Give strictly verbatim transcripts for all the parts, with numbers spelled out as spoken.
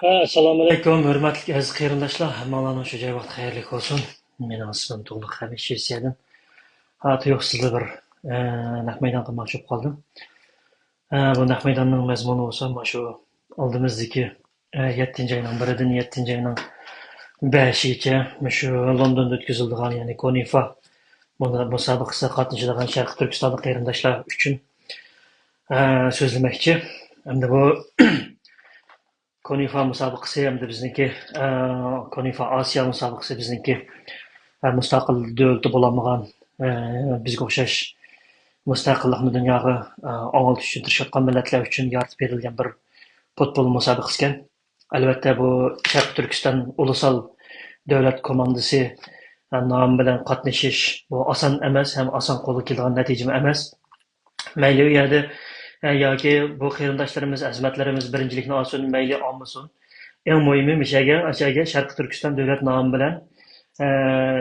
ئەسسالامۇ ئەلەيكۇم، ھۆرمەتلىك ئەزىز قېرىنداشلار، ھەممىڭلارنىڭ شۇ جاي ۋاقتى خەيرلىك بولسۇن. مېنىڭ ئىسمىم تۇغلۇق خەمىت، شىۋېتسىيەدىن. ھە، تۇيۇقسىزلا بىر، ئە، نەق مەيدانغا ماڭچۇپ قالدىم. ئە، بۇ نەق مەيداننىڭ مەزمۇنى بولسا، مانا شۇ ئالدىمىزدىكى، ئە، يەتتىنچى ئاينىڭ بىرىدىن يەتتىنچى ئاينىڭ بەشىگىچە مۇشۇ لوندوندا ئۆتكۈزۈلىدىغان، يەنى كونىفا مۇنا-، مۇسابىقىسىگە قاتنىشىدىغان شەرقىي تۈركىستانلىق قېرىنداشلار ئۈچۈن، ئە، سۆزلىمەكچى. ئەمدى بۇ كونىفا مۇسابىقىسى ئەمدى بىزنىڭكى، ئە، كونىفا ئاسىيا مۇسابىقىسى بىزنىڭكى، ئە، مۇستەقىل دۆلىتى بولالمىغان، ئە، بىزگە ئوخشاش مۇستەقىللىقنى دۇنياغا، ئە، ئاڭلىتىش ئۈچۈن تىرىشىۋاتقان مىللەتلەر ئۈچۈن يارىتىپ بېرىلگەن بىر پۇتبول مۇسابىقىسىكەن. ئەلۋەتتە، بۇ شەرقىي تۈركىستان ئۇلۇسال دۆلەت كوماندىسى، ئە، نامى بىلەن قاتنىشىش، بۇ ئاسان ئەمەس ھەم ئاسان قولغا كېلىدىغان نەتىجىمۇ ئەمەس. مەيلى ئۇ يەردە، ئە، ياكى بۇ قېرىنداشلىرىمىز، ئەزىمەتلىرىمىز بىرىنچىلىكنى ئالسۇن، مەيلى ئالمىسۇن. ئەڭ مۇھىمى مۇشەگە، ئاشەگە شەرقىي تۈركىستان دۆلەت نامى بىلەن، ئە،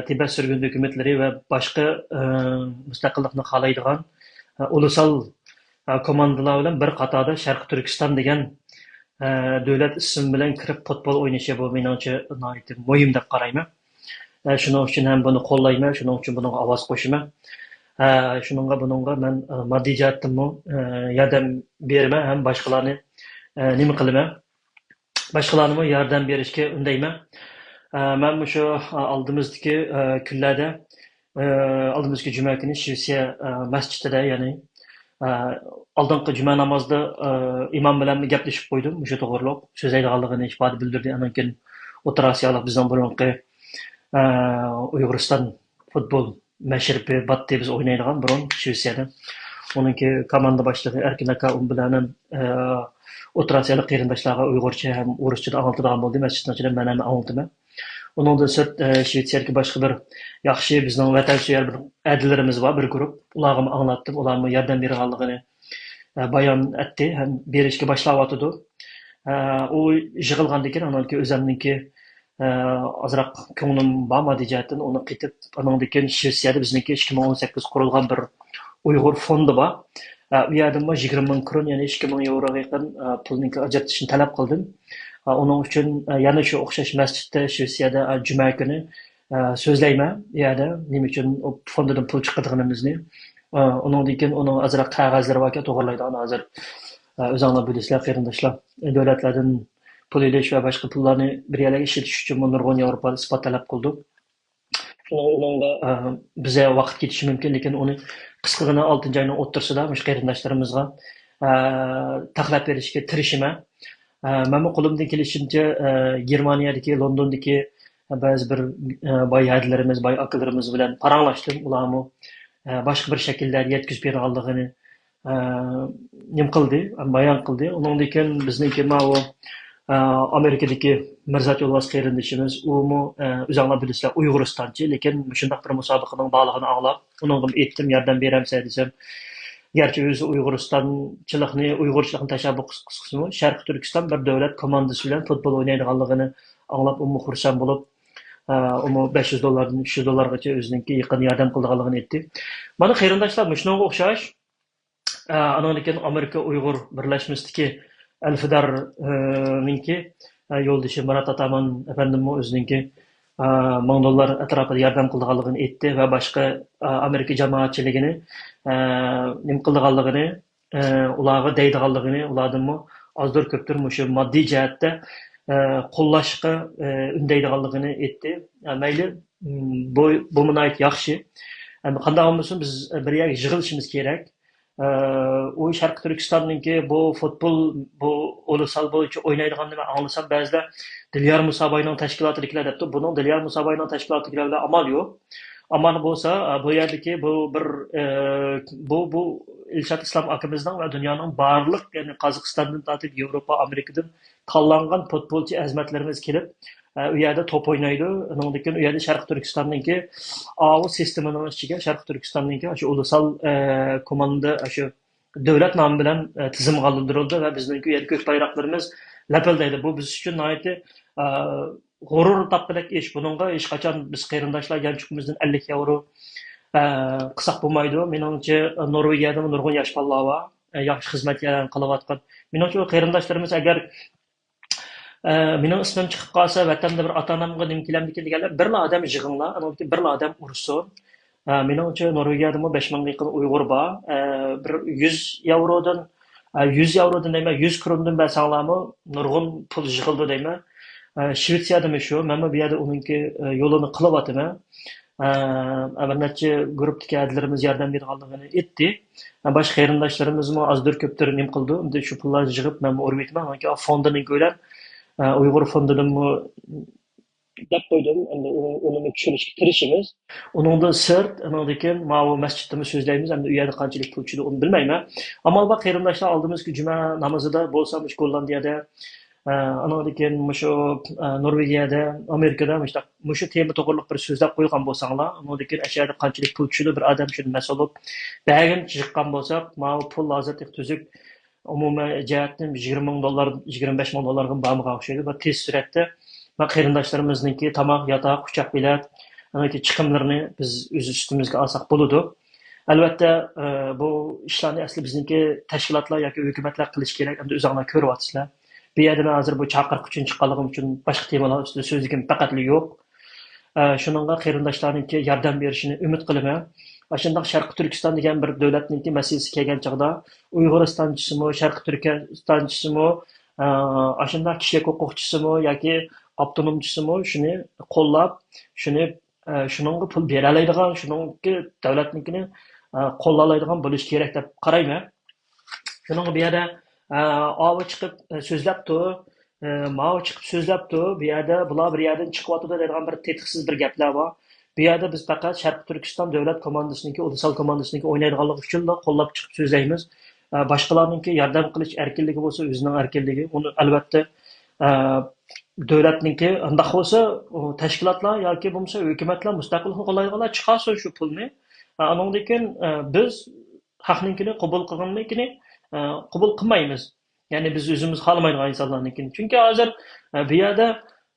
تىبەت سۈرگۈن ھۆكۈمەتلىرى ۋە باشقا، ئە، مۇستەقىللىقنى خالايدىغان، ئە، ئۇلۇسال، ئە، كوماندىلار بىلەن بىر قاتاردا شەرقىي تۈركىستان دېگەن، ئە، دۆلەت ئىسمى بىلەن كىرىپ پۇتبول ئوينىشى، بۇ مېنىڭچە ناھايىتى مۇھىم دەپ قارايمەن. ئە، شۇنىڭ ئۈچۈن ھەم بۇنى قوللايمەن، شۇنىڭ ئۈچۈن بۇنىڭغا ئاۋاز قوشىمەن. ئە، شۇنىڭغا، بۇنىڭغا مەن، ئە، ماددىي جەھەتتىنمۇ، ئە، ياردەم بېرىمەن ھەم باشقىلارنى، ئە، نېمە قىلىمەن؟ باشقىلارنىمۇ ياردەم بېرىشكە ئۈندەيمەن. ئە، مەن مۇشۇ، ئە، ئالدىمىزدىكى، ئە، كۈنلەردە، ئە، ئالدىمىزدىكى جۈمە كۈنى شىۋېتسىيە، ئە، مەسچىتىدە، يەنى، ئە، ئالدىنقى جۈمە نامازدا، ئە، ئىمام بىلەن گەپلىشىپ قويدۇم، مۇشۇ توغرۇلۇق سۆزلەيدىغانلىقىنى ئىپادە بىلدۈردى. ئاندىن كېيىن ئوتتۇرا ئاسىيالىق بىزنىڭ بۇرۇنقى، ئە، ئۇيغۇرىستان فۇتبول مەشرىپى باتتى، بىز ئوينايدىغان بۇرۇن شىۋېتسىيەدە. ئۇنىڭكى كوماندا باشلىقى ئەركىن ئاكا، ئۇ بىلەن ھەم، ئە، ئوتتۇرا ئاسىيالىق قېرىنداشلارغا ئۇيغۇرچە ھەم ئورۇسچىدا ئاڭلىتىدىغان بولدى. مەسچىتنىڭ ئىچىدە مەن ھەم ئاڭلىتىمەن. ئۇنىڭدىن سىرت، ئە، شىۋېتسىيەدىكى باشقا بىر ياخشى بىزنىڭ ۋەتەنسۆيەر بىر ئەدىلىرىمىز بار، بىر گۇرۇپ. ئۇلارغىمۇ ئاڭلاتتىم، ئۇلارمۇ ياردەم بېرىدىغانلىقىنى، ئە، بايان ئەتتى ھەم بېرىشكە باشلاۋاتىدۇ. ئە، ئۇ يىغىلغاندىن كېيىن، ئاندىن كېيىن ئۆزەمنىڭكى، ئە، ئازراق كۆڭلۈم بار ماددىي جەھەتتىن، ئۇنى قېتىپ، ئۇنىڭدىن كېيىن شىۋېتسىيەدە بىزنىڭكى ئىككى مىڭ ئون سەككىز قۇرۇلغان بىر ئۇيغۇر فوندى بار. ئە، ئۇ يەردىنمۇ يىگىرمە مىڭ كرون، يەنى ئىككى مىڭ ياۋروغا يېقىن، ئە، پۇلنىڭكى ئاجرىتىشنى تەلەپ قىلدىم. ئە، ئۇنىڭ ئۈچۈن، ئە، يەنە شۇ ئوخشاش مەسچىتتە، شىۋېتسىيەدە، ئە، جۈمە كۈنى، ئە، سۆزلەيمەن. ئۇ يەردە نېمە ئۈچۈن ئۇ فوندىدىن پۇل چىقىدىغىنىمىزنى. ئە، ئۇنىڭدىن كېيىن ئۇنىڭ ئازراق قەغەزلىرى باركەن، توغرىلايدىغان ھازىر. ئە، ئۆزۈڭلار بىلىسىلەر، قېرىنداشلار. دۆلەتلەردىن پۇل ئېلىش ۋە باشقا پۇللارنى بىر يەرلەرگە ئىشلىتىش ئۈچۈنمۇ نۇرغۇن ياۋروپادا ئىسپات تەلەپ قىلدۇق. شۇنىڭ ئۇنىڭغا، ئە، بىزە ۋاقىت كېتىشى مۇمكىن، لېكىن ئۇنى قىسقىغىنا ئالتىنچى ئاينىڭ ئوتتۇرىسىدا مۇشۇ قېرىنداشلىرىمىزغا، ئە، تەقلەپ بېرىشكە تىرىشىمەن. ئە، مەنمۇ قولۇمدىن كېلىشىچە، ئە، گېرمانىيەدىكى، لوندوندىكى بەزى بىر، ئە، باي ھەدىلىرىمىز، باي ئاكىلىرىمىز بىلەن پاراڭلاشتىم. ئۇلارمۇ، ئە، باشقا بىر شەكىللەردە يەتكۈزۈپ بېرىدىغانلىقىنى، ئە، نېمە قىلدى، بايان قىلدى. ئۇنىڭدىن كېيىن بىزنىڭكى ماۋۇ، ئە، ئامېرىكىدىكى مىرزات يولۋاس قېرىندىشىمىز، ئۇمۇ، ئە، ئۆزۈڭلار بىلىسىلەر، ئۇيغۇرىستانچى، لېكىن مۇشۇنداق بىر مۇسابىقىنىڭ بارلىقىنى ئاڭلاپ، ئۇنىڭغىمۇ ئېيتتىم، ياردەم بېرەمسەن دېسەم، گەرچە ئۆزى ئۇيغۇرىستانچىلىقنى، ئۇيغۇرچىلىقنى تەشەببۇس قىلسىمۇ، شەرقىي تۈركىستان بىر دۆلەت كوماندىسى بىلەن پۇتبول ئوينايدىغانلىقىنى ئاڭلاپ، ئۇمۇ خۇرسەن بولۇپ، ئە، ئۇمۇ بەش يۈز دوللاردىن ئۈچ يۈز دوللارغىچە ئۆزىنىڭكى يېقىن ياردەم قىلىدىغانلىقىنى ئېيتتى. مانا قېرىنداشلار، مۇشۇنىڭغا ئوخشاش، ئە، ئانىڭدىن كېيىن ئامېرىكا ئۇيغۇر بىرلەشمىسىدىكى ئەلفىدار، ئە، نىڭكى، ئە، يولدىشى مۇرات ئاتامان ئەپەندىممۇ ئۆزىنىڭكى، ئە، مىڭ دوللار ئەتراپىدا ياردەم قىلىدىغانلىقىنى ئېيتتى ۋە باشقا، ئە، ئامېرىكا جامائەتچىلىكىنى، ئە، نېمە قىلىدىغانلىقىنى، ئە، ئۇلارغا دەيدىغانلىقىنى، ئۇلاردىنمۇ ئازدۇر كۆپتۇر مۇشۇ ماددىي جەھەتتە، ئە، قوللاشقا، ئە، ئۈندەيدىغانلىقىنى ئېيتتى. ئە، مەيلى، م، بۇ، بۇمۇ ناھايىتى ياخشى. ئەمما قانداق بولمىسۇن، بىز بىر يەرگە يىغىلىشىمىز كېرەك. ئە، ئۇ شەرقىي تۈركىستاننىڭكى بۇ فۇتبول، بۇ ئۇلۇسال بويىچە ئوينايدىغاننى مەن ئاڭلىسام، بەزىدە دىليار مۇساباينىڭ تەشكىلاتىدىكىلەر دەپتۇ. بۇنىڭ دىليار مۇساباينىڭ تەشكىلاتىدىكىلەر بىلەن ئامال يوق. ئامال بولسا، ئە، بۇ يەردىكى بۇ بىر، ئە، بۇ، بۇ ئىلشات ئىسلام ئاكىمىزنىڭ ۋە دۇنيانىڭ بارلىق، يەنى قازاقىستاندىن تارتىپ ياۋروپا، ئامېرىكىدىن تاللانغان پۇتبولچى ئەزىمەتلىرىمىز كېلىپ، ئە، ئۇ يەردە توپ ئوينايدۇ. ئۇنىڭدىن كېيىن ئۇ يەردە شەرقىي تۈركىستاننىڭكى ئاۋۇ سىستېمىنىڭ ئىچىگە شەرقىي تۈركىستاننىڭكى ئاشۇ ئۇلۇسال، ئە، كوماندا، ئاشۇ دۆلەت نامى بىلەن، ئە، تىزىمغا ئالدۇرۇلدى ۋە بىزنىڭكى يەنە كۆك بايراقلىرىمىز لەپىلدەيدۇ. بۇ بىز ئۈچۈن ناھايىتى، ئە، غۇرۇر تاپقۇدەك ئىش. بۇنىڭغا ھېچقاچان بىز قېرىنداشلار يانچۇقىمىزدىن ئەللىك ياۋرو، ئە، قىلساق بولمايدۇ. مېنىڭچە، نورۋېگىيەدىمۇ نۇرغۇن ياش بالىلار بار، ئە، ياخشى خىزمەتلەرنى قىلىۋاتقان. مېنىڭچە، ئۇ قېرىنداشلىرىمىز ئەگەر ئە، مېنىڭ ئىسمىم چىقىپ قالسا، ۋەتەندە بىر ئاتا-ئانامغا نېمە كېلەمدىكىن دېگەنلەر، بىرلا ئادەم يىغىڭلار، ئانىڭدىن كېيىن بىرلا ئادەم ئۇرسۇن. ئە، مېنىڭچە، نورۋېگىيەدىمۇ بەش مىڭغا يېقىن ئۇيغۇر بار. ئە، بىر يۈز ياۋرودىن، ئە، يۈز ياۋرودىن دەيمەن، يۈز كروندىن بەرسەڭلارمۇ نۇرغۇن پۇل يىغىلىدۇ دەيمەن. ئە، شىۋېتسىيەدىمۇ شۇ، مەنمۇ بۇ يەردە ئۇنىڭكى، ئە، يولىنى قىلىۋاتىمەن. ئە، بىر نەچچە گۇرۇپپىدىكى ھەدىلىرىمىز ياردەم بېرىدىغانلىقىنى ئېيتتى. ئە، باشقا قېرىنداشلىرىمىزمۇ ئازدۇر كۆپتۇر نېمە قىلىدۇ، ئەمدى شۇ پۇللارنى يىغىپ مەنمۇ ئۇرۇۋېتىمەن، ئانكى فوندىنىڭكى بىلەن، ئە، ئۇيغۇر فوندىدىنمۇ دەپ قويدۇم. ئەمدى ئۇ-، ئۇنىمۇ چۈشۈرۈشكە تىرىشىمىز. ئۇنىڭدىن سىرت، ئۇنىڭدىن كېيىن ماۋۇ مەسچىتتىمۇ سۆزلەيمىز. ئەمدى ئۇ يەردە قانچىلىك پۇل چۈشىدۇ، ئۇنى بىلمەيمەن. ئامال بار، قېرىنداشلار، ئالدىمىزدىكى جۈمە نامىزىدا بولسا، مۇشۇ گوللاندىيەدە، ئە، ئانىڭدىن كېيىن مۇشۇ، ئە، نورۋېگىيەدە، ئامېرىكىدا مۇشۇنداق، مۇشۇ تېما توغرىلىق بىر سۆزلەپ قويغان بولساڭلار، ئۇنىڭدىن كېيىن ئەشەدە قانچىلىك پۇل چۈشىدۇ، بىر ئادەم شۇنى مەسئۇل بولۇپ، بەرگىنچە يىغقان بولساق، ماۋۇ پۇل ھازىر تېخى تۈزۈك ئومۇمىي جەھەتتىن يىگىرمە مىڭ دوللار، يىگىرمە بەش مىڭ دوللارغا بارمىغان ئوخشايدۇ. بىر تېز سۈرئەتتە، مانا، قېرىنداشلىرىمىزنىڭكى تاماق، ياتاق، ئۇچاق بېلەت، ئانىڭدىن كېيىن چىقىملىرىنى بىز ئۆز ئۈستىمىزگە ئالساق بولىدۇ. ئەلۋەتتە، ئە، بۇ ئىشلارنى ئەسلى بىزنىڭكى تەشكىلاتلار ياكى ھۆكۈمەتلەر قىلىشى كېرەك. ئەمدى ئۆزۈڭلار كۆرۈۋاتىسىلەر. بۇ يەردە مەن ھازىر بۇ چاقىرىق ئۈچۈن چىققانلىقىم ئۈچۈن باشقا تېمىلار ئۈستىدە سۆزلىگۈم پەقەتلا يوق. ئە، شۇنىڭغا قېرىنداشلارنىڭكى ياردەم بېرىشىنى ئۈمىد قىلىمەن. ئاشۇنداق شەرقىي تۈركىستان دېگەن بىر دۆلەتنىڭكى مەسىلىسى كەلگەن چاغدا ئۇيغۇرىستانچىسىمۇ، شەرقىي تۈركىستانچىسىمۇ، ئە، ئاشۇنداق كىشىلىك ھوقۇقچىسىمۇ ياكى ئاپتونومچىسىمۇ شۇنى قوللاپ، شۇنى، ئە، شۇنىڭغا پۇل بېرەلەيدىغان، شۇنىڭكى دۆلەتنىڭكىنى، ئە، قوللالايدىغان بولۇشى كېرەك دەپ قارايمەن. شۇنىڭغا بۇ يەردە، ئە، ئاۋۇ چىقىپ، ئە، سۆزلەپتۇ، ئە، ماۋۇ چىقىپ سۆزلەپتۇ، بۇ يەردە بۇلار بىر يەردىن چىقىۋاتىدۇ دەيدىغان بىر تېتىقسىز بىر گەپلەر بار. بۇ يەردە بىز پەقەت شەرقىي تۈركىستان دۆلەت كوماندىسىنىڭكى، ئۇلۇسال كوماندىسىنىڭكى ئوينايدىغانلىقى ئۈچۈنلا قوللاپ چىقىپ سۆزلەيمىز. ئە، باشقىلارنىڭكى ياردەم قىلىش ئەركىنلىكى بولسا ئۆزىنىڭ ئەركىنلىكى. ئۇنى ئەلۋەتتە، ئە، دۆلەتنىڭكى، ئۇنداق بولسا، ئۇ تەشكىلاتلار ياكى بولمىسا ھۆكۈمەتلەر مۇستەقىل قوللايدىغانلار چىقارسۇن شۇ پۇلنى. ئە، ئانىڭدىن كېيىن، ئە، بىز ھەقنىڭكىنى قوبۇل قىلغىنىڭكىنى، ئە، قوبۇل قىلمايمىز. يەنى بىز ئۆزىمىز خالىمايدىغان ئىنسانلارنىڭكىنى. چۈنكى ھازىر، ئە، بۇ يەردە،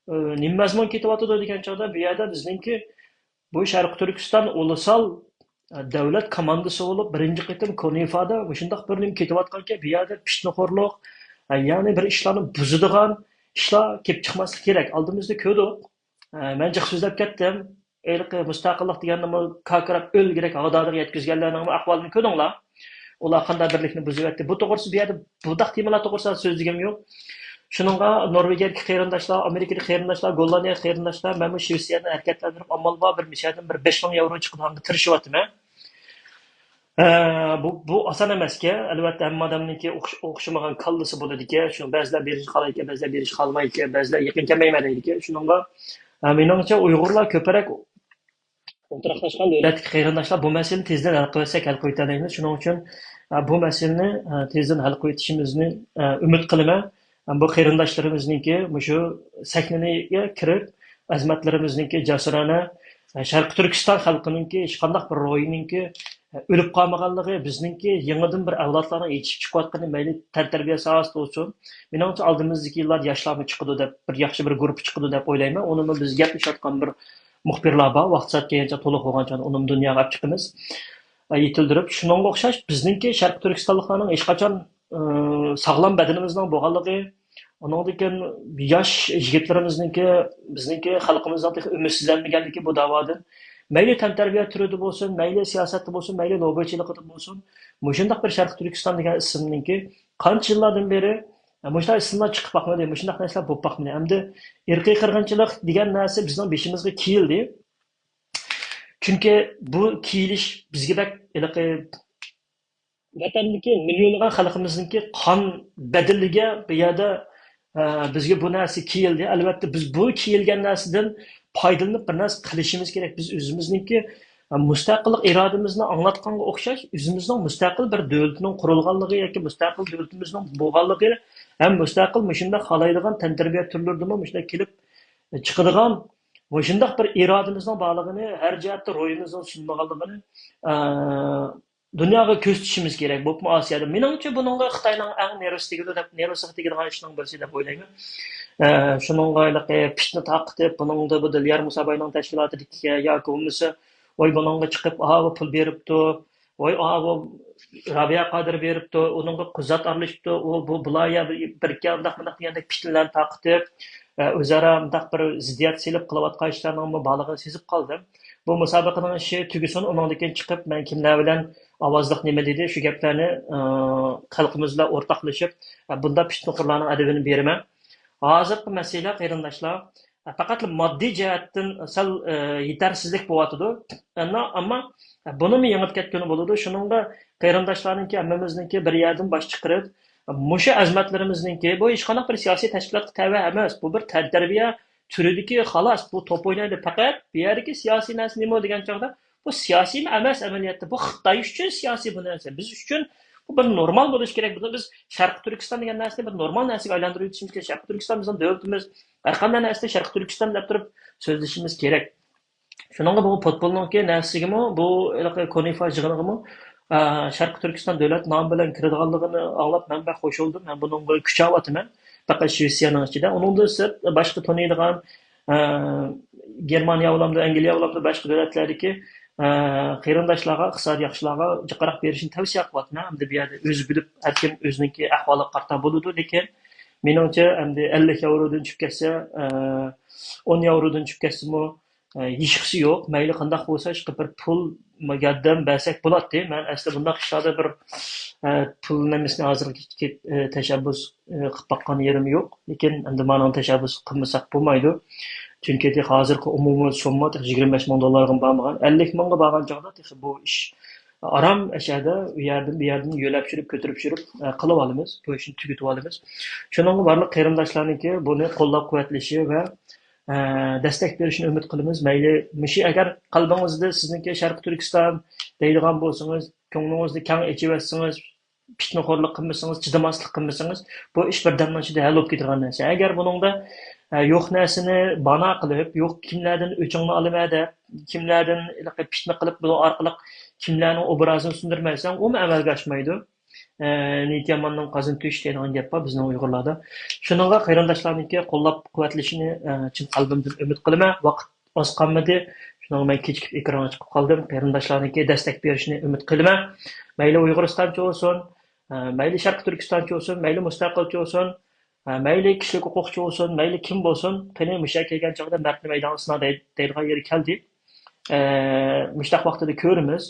ئە، نېمە مەزمۇن كېتىۋاتىدۇ دېگەن چاغدا، بۇ يەردە بىزنىڭكى بۇ شەرقىي تۈركىستان ئۇلۇسال، ئە، دۆلەت كوماندىسى بولۇپ، بىرىنچى قېتىم كونىفادا مۇشۇنداق بىر نېمە كېتىۋاتقانكەن، بۇ يەردە پىتنىخورلۇق، ئە، يەنى بىر ئىشلارنى بۇزىدىغان ئىشلار كېلىپ چىقماسلىقى كېرەك. ئالدىمىزدا كۆردۇق. ئە، مەن جىق سۆزلەپ كەتتىم. ھېلىقى مۇستەقىللىق دېگەننىمۇ كاكىراپ ئۆلگۈدەك ھاغدادىغا يەتكۈزگەنلەرنىڭمۇ ئەھۋالىنى كۆردۈڭلار. ئۇلار قانداق بىرلىكنى بۇزۇۋەتتى. بۇ توغرىسىدا بۇ يەردە بۇنداق تېمىلار توغرىسىدا سۆزلىگۈم يوق. شۇنىڭغا نورۋېگىيەدىكى قېرىنداشلار، ئامېرىكىدىكى قېرىنداشلار، گوللاندىيەدىكى قېرىنداشلار، مەنمۇ شىۋېتسىيەدىن ھەرىكەتلەندۈرۈپ، ئامال بار بىر مىشەدىن بىر بەش مىڭ ياۋرو چىقىدىغانغا تىرىشىۋاتىمەن. ئە، بۇ، بۇ ئاسان ئەمەسكەن. ئەلۋەتتە، ھەممە ئادەمنىڭكى ئوخش-، ئوخشىمىغان كاللىسى بولىدىكەن. شۇ بەزىلەر بېرىشنى خالايدىكەن، بەزىلەر بېرىشنى خالىمايدىكەن، بەزىلەر يېقىن كەلمەيمەن دەيدىكەن. شۇنىڭغا، ئە، مېنىڭچە ئۇيغۇرلار كۆپرەك ئولتۇراقلاشقان دۆلەتتىكى قېرىنداشلار بۇ مەسىلىنى تېزدىن ھەل قىلىۋەتسەك ھەل قىلىۋېتەلەيمىز. شۇنىڭ ئۈچۈن، ئە، بۇ مەسىلىنى، ئە، تېزدىن ھەل قىلىۋېتىشىمىزنى، ئە، ئۈمىد قىلىمەن. ئە، بۇ قېرىنداشلىرىمىزنىڭكى مۇشۇ سەھنىگە كىرىپ، ئەزىمەتلىرىمىزنىڭكى جەسۇرانە، ئە، شەرقىي تۈركىستان خەلقىنىڭكى ھېچقانداق بىر روھىنىڭكى، ئە، ئۆلۈپ قالمىغانلىقى، بىزنىڭكى يېڭىدىن بىر ئەۋلادلارنىڭ يېتىشىپ چىقىۋاتقىنى، مەيلى تەنتەربىيە ساھەسىدە بولسۇن. مېنىڭچە ئالدىمىزدىكى يىللاردا ياشلارمۇ چىقىدۇ دەپ، بىر ياخشى بىر گۇرۇپپا چىقىدۇ دەپ ئويلايمەن. ئۇنىمۇ بىز گەپلىشىۋاتقان بىر مۇخبىرلار بار، ۋاقىت سائەت كەلگەنچە، تولۇق بولغانچە ئۇنىمۇ دۇنياغا ئەپ چىقىمىز. ئە، يېتىلدۈرۈپ، شۇنىڭغا ئوخشاش بىزنىڭكى شەرقىي تۈركىستانلىقلارنىڭ ھېچقاچان، ئە، ساغلام بەدىنىمىزنىڭ بولغانلىقى، ئۇنىڭدىن كېيىن ياش يىگىتلىرىمىزنىڭكى، بىزنىڭكى خەلقىمىزنىڭ تېخى ئۈمىدسىزلەنمىگەنلىكى بۇ داۋادىن. مەيلى تەنتەربىيە تۈرىدە بولسۇن، مەيلى سىياسەتتە بولسۇن، مەيلى نوبىچىلىقىدا بولسۇن، مۇشۇنداق بىر شەرقىي تۈركىستان دېگەن ئىسىمنىڭكى قانچە يىللاردىن بېرى، ئە، مۇشۇنداق ئىسىملار چىقىپ باقمىدى، مۇشۇنداق نەرسىلەر بولۇپ باقمىدى. ئەمدى ئىرقىي قىرغىنچىلىق دېگەن نەرسە بىزنىڭ بېشىمىزغا كىيىلدى. چۈنكى بۇ كىيىلىش بىزگە بەك ھېلىقى ۋەتەندىكى مىليونلىغان خەلقىمىزنىڭكى قان بەدىلىگە بۇ يەردە، ئە، بىزگە بۇ نەرسە كىيىلدى. ئەلۋەتتە، بىز بۇ كىيىلگەن نەرسىدىن پايدىلىنىپ بىر نەرسە قىلىشىمىز كېرەك. بىز ئۆزىمىزنىڭكى، ئە، مۇستەقىللىق ئىرادىمىزنى ئاڭلاتقانغا ئوخشاش، ئۆزىمىزنىڭ مۇستەقىل بىر دۆلىتىنىڭ قۇرۇلغانلىقى ياكى مۇستەقىل دۆلىتىمىزنىڭ بولغانلىقى ھەم مۇستەقىل مۇشۇنداق خالايدىغان تەنتەربىيە تۈرلىرىدىمۇ مۇشۇنداق كېلىپ چىقىدىغان مۇشۇنداق بىر ئىرادىمىزنىڭ بارلىقىنى، ھەر جەھەتتە روھىمىزنىڭ سۇنمىغانلىقىنى، ئە، دۇنياغا كۆرسىتىشىمىز كېرەك، بولۇپمۇ ئاسىيادا. مېنىڭچە، بۇنىڭغا خىتاينىڭ ئەڭ نېرۋىسى تېگىدۇ دەپ، نېرۋىسىغا تېگىدىغان ئىشنىڭ بىرسى دەپ ئويلايمەن. ئە، شۇنىڭغا ھېلىقى پىتنە تارقىتىپ، بۇنىڭدا بۇ دىليار مۇساباينىڭ تەشكىلاتىدىكى ياكى بولمىسا، ۋاي، بۇنىڭغا چىقىپ، ئاۋۇ پۇل بېرىپتۇ، ۋاي، ئاۋۇ رابىيە قادىر بېرىپتۇ، ئۇنىڭغا قۇزات ئارىلىشىپتۇ، ئۇ بۇ بۇلار يا بىر ئىككى ئانداق مۇنداق دېگەندەك پىتنىلەرنى تارقىتىپ، ئە، ئۆزئارا مۇنداق بىر زىددىيەت سېلىپ قىلىۋاتقان ئىشلارنىڭمۇ بارلىقىنى سېزىپ قالدىم. بۇ مۇسابىقىنىڭ ئىشى تۈگىسۇن، ئۇنىڭدىن كېيىن چىقىپ، مەن كىملەر بىلەن ئاۋازلىق نېمە دېدى، شۇ گەپلەرنى، ئە، خەلقىمىز بىلەن ئورتاقلىشىپ، ئە، بۇنداق پىتنىخورلارنىڭ ئەدىپىنى بېرىمەن. ھازىرقى مەسىلە، قېرىنداشلار، پەقەتلا ماددىي جەھەتتىن سەل، ئە، يېتەرسىزلىك بولۇۋاتىدۇ. ئەمما، ئەمما بۇنىمۇ يېڭىپ كەتكىلى بولىدۇ. شۇنىڭغا قېرىنداشلارنىڭكى، ھەممىمىزنىڭكى بىر يەردىن باش چىقىرىپ، مۇشۇ ئەزىمەتلىرىمىزنىڭكى، بۇ ھېچقانداق بىر سىياسىي تەشكىلاتقا تەۋە ئەمەس. بۇ بىر تەنتەربىيە تۈرىدىكى، خالاس، بۇ توپ ئوينايدۇ. پەقەت بۇ يەردىكى سىياسىي نەرسە نېمە دېگەن چاغدا، بۇ سىياسىيمۇ ئەمەس ئەمەلىيەتتە. بۇ خىتاي ئۈچۈن سىياسىي بۇ نەرسە. بىز ئۈچۈن بۇ بىر نورمال بولۇشى كېرەك. بۇنى بىز شەرقىي تۈركىستان دېگەن نەرسىنى بىر نورمال نەرسىگە ئايلاندۇرۇۋېتىشىمىز كېرەك. شەرقىي تۈركىستان بىزنىڭ دۆلىتىمىز. ھەر قانداق نەرسىنى شەرقىي تۈركىستان دەپ تۇرۇپ سۆزلىشىمىز كېرەك. شۇنىڭغا بۇ پۇتبولنىڭكى نەرسىسىگىمۇ، بۇ ھېلىقى كونىفا يىغىنىغىمۇ، ئە، شەرقىي تۈركىستان دۆلەت نامى بىلەن كىرىدىغانلىقىنى ئاڭلاپ، مەن بەك خوش بولدۇم. مەن بۇنىڭغا كۈچەۋاتىمەن. پەقەت شىۋېتسىيەنىڭ ئىچىدە. ئۇنىڭدىن سىرت، باشقا تونۇيدىغان، ئە، گېرمانىيە بولامدۇ، ئەنگلىيە بولامدۇ، باشقا دۆلەتلەردىكى، ئە، قېرىنداشلارغا، ئىقتىسادىي ياخشىلارغا جىقراق بېرىشنى تەۋسىيە قىلىۋاتىمەن. ئەمدى بۇ يەردە ئۆزى بىلىپ، ھەر كىم ئۆزىنىڭكى ئەھۋالىغا قارىتا بولىدۇ. لېكىن مېنىڭچە، ئەمدى ئەللىك ياۋرودىن چۈشۈپ كەتسە، ئە، ئون ياۋرودىن چۈشۈپ كەتسىمۇ، ئە، ھېچقىسى يوق. مەيلى قانداق بولسا، ئىشقىلىپ بىر پۇل ياردەم بەرسەك بولاتتى. مەن ئەسلى بۇنداق ئىشلاردا بىر، ئە، پۇل نېمىسىنى ھازىرغىچە، ئە، تەشەببۇس، ئە، قىلىپ باققان يېرىم يوق. لېكىن ئەمدى مانىڭ تەشەببۇس قىلمىساق بولمايدۇ. چۈنكى تېخى ھازىرقى ئومۇمىي سومما تېخى يىگىرمە بەش مىڭ دوللارغىمۇ بارمىغان. ئەللىك مىڭغا بارغان چاغدا تېخى بۇ ئىش ئاران ئەشەدە ئۇ يەردىن، بۇ يەردىن يۆلەپ چۈشۈرۈپ، كۆتۈرۈپ چۈشۈرۈپ، ئە، قىلىۋالىمىز. بۇ ئىشنى تۈگىتىۋالىمىز. شۇنىڭغا بارلىق قېرىنداشلارنىڭكى بۇنى قوللاپ قۇۋۋەتلىشى ۋە، ئە، دەستەك بېرىشىنى ئۈمىد قىلىمىز. مەيلى، مۇشۇ ئەگەر قەلبىڭىزدە سىزنىڭكى شەرقىي تۈركىستان دەيدىغان بولسىڭىز، كۆڭلىڭىزنى كەڭ ئېچىۋەتسىڭىز، پىتنىخورلۇق قىلمىسىڭىز، چىدىماسلىق قىلمىسىڭىز، بۇ ئىش بىردەمنىڭ ئىچىدە ھەل بولۇپ كېتىدىغان نەرسە. ئەگەر بۇنىڭدا، ئە، يوق نەرسىنى بانا قىلىپ، يوق كىملەردىن ئۆچۈڭنى ئالىمەن دەپ، كىملەردىن ھېلىقى پىتنە قىلىپ، بۇ ئارقىلىق كىملەرنىڭ ئوبرازىنى سۇندۇرمايسەن، ئۇمۇ ئەمەلگە ئاشمايدۇ. ئە، نىيىتى ياماننىڭ قازىنى تۆشۈك دەيدىغان گەپ بار بىزنىڭ ئۇيغۇرلاردا. شۇنىڭغا قېرىنداشلارنىڭكى قوللاپ قۇۋۋەتلىشىنى، ئە، چىن قەلبىمدىن ئۈمىد قىلىمەن. ۋاقىت ئاز قالمىدى. شۇنىڭغا مەن كېچىكىپ ئېكرانغا چىقىپ قالدىم. قېرىنداشلارنىڭكى دەستەك بېرىشىنى ئۈمىد قىلىمەن. مەيلى ئۇيغۇرىستانچە بولسۇن، ئە، مەيلى شەرقىي تۈركىستانچە بولسۇن، مەيلى مۇستەقىلچى بولسۇن، ئە، مەيلى كىشىلىك ھوقۇقچى بولسۇن، مەيلى كىم بولسۇن، قېنى مۇشۇ يەرگە كەلگەن چاغدا مەردنى مەيدانغا سىنا دەي-، دەيدىغان يېرى كەلدى. ئە، مۇشۇنداق ۋاقتىدا كۆرىمىز،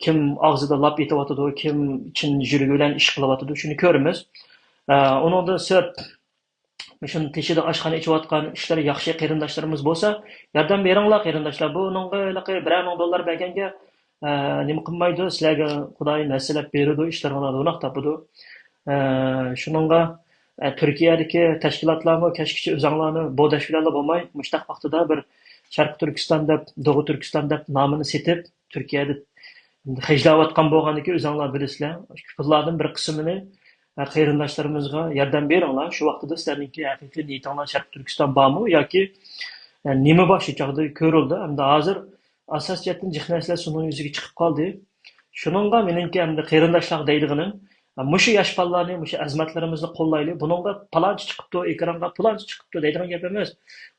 كىم ئاغزىدا لاپ ئېتىۋاتىدۇ، كىم چىن يۈرىكى بىلەن ئىش قىلىۋاتىدۇ، شۇنى كۆرىمىز. ئە، ئۇنىڭدىن سىرت، مۇشۇنى تېشىدا ئاشخانا ئېچىۋاتقان ئىشلىرى ياخشى قېرىنداشلىرىمىز بولسا، ياردەم بېرىڭلار قېرىنداشلار. بۇنىڭغا ھېلىقى بىرەر مىڭ دوللار بەرگەنگە، ئە، نېمە قىلمايدۇ، سىلەرگە خۇدايىم ھەسسىلەپ بېرىدۇ، ئىشلىرىڭلاردا گۇناھ تاپىدۇ. ئە، شۇنىڭغا، ئە، تۈركىيەدىكى تەشكىلاتلارمۇ كەچكىچە ئۆزۈڭلارنى بوداش بىلەنلا بولماي، مۇشۇنداق ۋاقتىدا بىر شەرقىي تۈركىستان دەپ، دوغۇ تۈركىستان دەپ نامىنى سېتىپ، تۈركىيەدە خەجلەۋاتقان بولغاندىكىن ئۆزۈڭلار بىلىسىلەر. شۇ پۇللاردىن بىر قىسمىنى، ئە، قېرىنداشلىرىمىزغا ياردەم بېرىڭلار. شۇ ۋاقتىدا سىلەرنىڭكى ھەقىقىي نىيىتىڭلار شەرقىي تۈركىستان بارمۇ ياكى، ئە، نېمە بار شۇ چاغدا كۆرۈلدى. ئەمدى ھازىر ئاساسىي جەھەتتىن جىق نەرسىلەر سۇنىڭ يۈزىگە چىقىپ قالدى. شۇنىڭغا مېنىڭكى ئەمدى قېرىنداشلارغا دەيدىغىنىم، مۇشۇ ياش بالىلارنى، مۇشۇ ئەزىمەتلىرىمىزنى قوللايلى. بۇنىڭغا پالانچى چىقىپتۇ، ئېكرانغا پالانچى چىقىپتۇ دەيدىغان گەپ ئەمەس.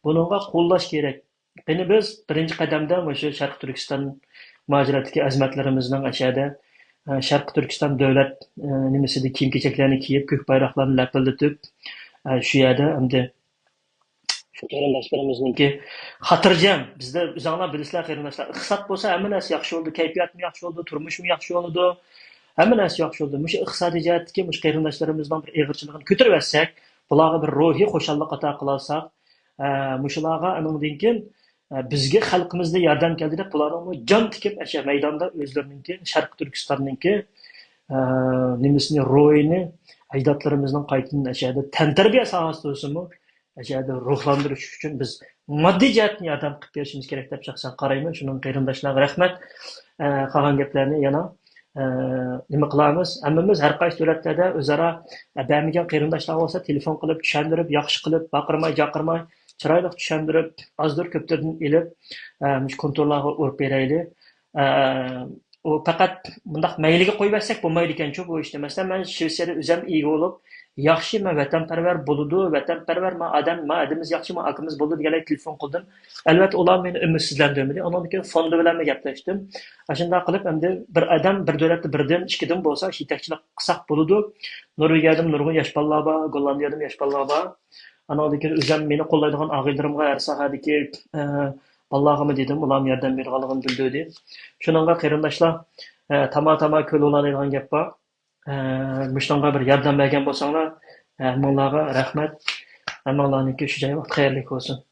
بۇنىڭغا قوللاش كېرەك. قېنى بىز بىرىنچى قەدەمدە مۇشۇ شەرقىي تۈركىستان مۇھاجىرەتتىكى ئەزىمەتلىرىمىزنىڭ ئەشەدە، ئە، شەرقىي تۈركىستان دۆلەت، ئە، نېمىسىدە كىيىم-كېچەكلەرنى كىيىپ، كۆك بايراقلارنى لەپىلدىتىپ، ئە، شۇ يەردە ئەمدى شۇ قېرىنداشلىرىمىزنىڭكى خاتىرجەم، بىزدە ئۆزۈڭلار بىلىسىلەر قېرىنداشلار، ئىقتىساد بولسا ھەممە نەرسە ياخشى بولىدۇ، كەيپىياتمۇ ياخشى بولىدۇ، تۇرمۇشمۇ ياخشى بولىدۇ، ھەممە نەرسە ياخشى بولىدۇ. مۇشۇ ئىقتىسادىي جەھەتتىكى مۇشۇ قېرىنداشلىرىمىزنىڭ بىر ئېغىرچىلىقىنى كۆتۈرۈۋەتسەك، بۇلارغا بىر روھىي خۇشاللىق ئاتا قىلالىساق، ئە، مۇشۇلارغا ئانىڭدىن كېيىن، ئە، بىزگە خەلقىمىزدە ياردەم كەلدى دەپ بۇلارنىڭمۇ جان تىكىپ ئەشە مەيداندا ئۆزلىرىنىڭكى شەرقىي تۈركىستاننىڭكى، ئە، نېمىسىنى، روھىنى، ئەجدادلىرىمىزنىڭ قايتىدىن ئەشەدە تەنتەربىيە ساھەسىدە بولسىمۇ، ئەشەدە روھلاندۇرۇش ئۈچۈن بىز ماددىي جەھەتتىن ياردەم قىلىپ بېرىشىمىز كېرەك دەپ شەخسەن قارايمەن. شۇنىڭ قېرىنداشلارغا رەھمەت. ئە، قالغان گەپلەرنى يەنە، ئە، نېمە قىلارمىز؟ ھەممىمىز ھەر قايسى دۆلەتلەردە ئۆزئارا، ئە، بەرمىگەن قېرىنداشلار بولسا تېلېفون قىلىپ چۈشەندۈرۈپ، ياخشى قىلىپ، باقىرماي، جاقىرماي، چىرايلىق چۈشەندۈرۈپ، ئازدۇر كۆپتۇردىن ئېلىپ، ئە، مۇشۇ كونتورلارغا ئۇرۇپ بېرەيلى. ئە، ئۇ پەقەت مۇنداق مەيلىگە قويۇۋەتسەك بولمايدىكەنچۇ بۇ ئىشنى. مەسىلەن، مەن شىۋېتسىيەدە ئۆزۈم ئىگە بولۇپ، ياخشى، مەن ۋەتەنپەرۋەر بولىدۇ، ۋەتەنپەرۋەر، ما ئادەم، ما ئادىمىمىز ياخشى، ما ئاكىمىز بولىدۇ دېگەنلەي تېلېفون قىلدىم. ئەلۋەتتە، ئۇلار مېنى ئۈمىدسىزلەندۈرمىدى. ئانىڭدىن كېيىن فوند بىلەنمۇ گەپلەشتىم. ئاشۇنداق قىلىپ، ئەمدى بىر ئادەم، بىر دۆلەتتە بىردىن، ئىككىدىن بولسا يېتەكچىلىك قىلساق بولىدۇ. نورۋېگىيەدىمۇ نۇرغۇن ياش بالىلار بار، گوللاندىيەدىمۇ ياش بالىلار بار. ئانىڭدىن كېيىن ئۆزۈم مېنى قوللايدىغان ئاغىنىلىرىمغا ھەر ساھەدىكى، ئە، بالىلارغىمۇ دېدىم، ئۇلارمۇ ياردەم بېرىدىغانلىقىنى بىلدۈردى. شۇنىڭغا قېرىنداشلار، ئە، تاما تاما كۆل بۇلاڭ دەيدىغان گەپ بار. ئە، مۇشۇنىڭغا بىر ياردەم بەرگەن بولساڭلار، ھەممىڭلارغا رەھمەت. ھەممىڭلارنىڭكى شۇ جاي ۋاقتى خەيرلىك بولسۇن.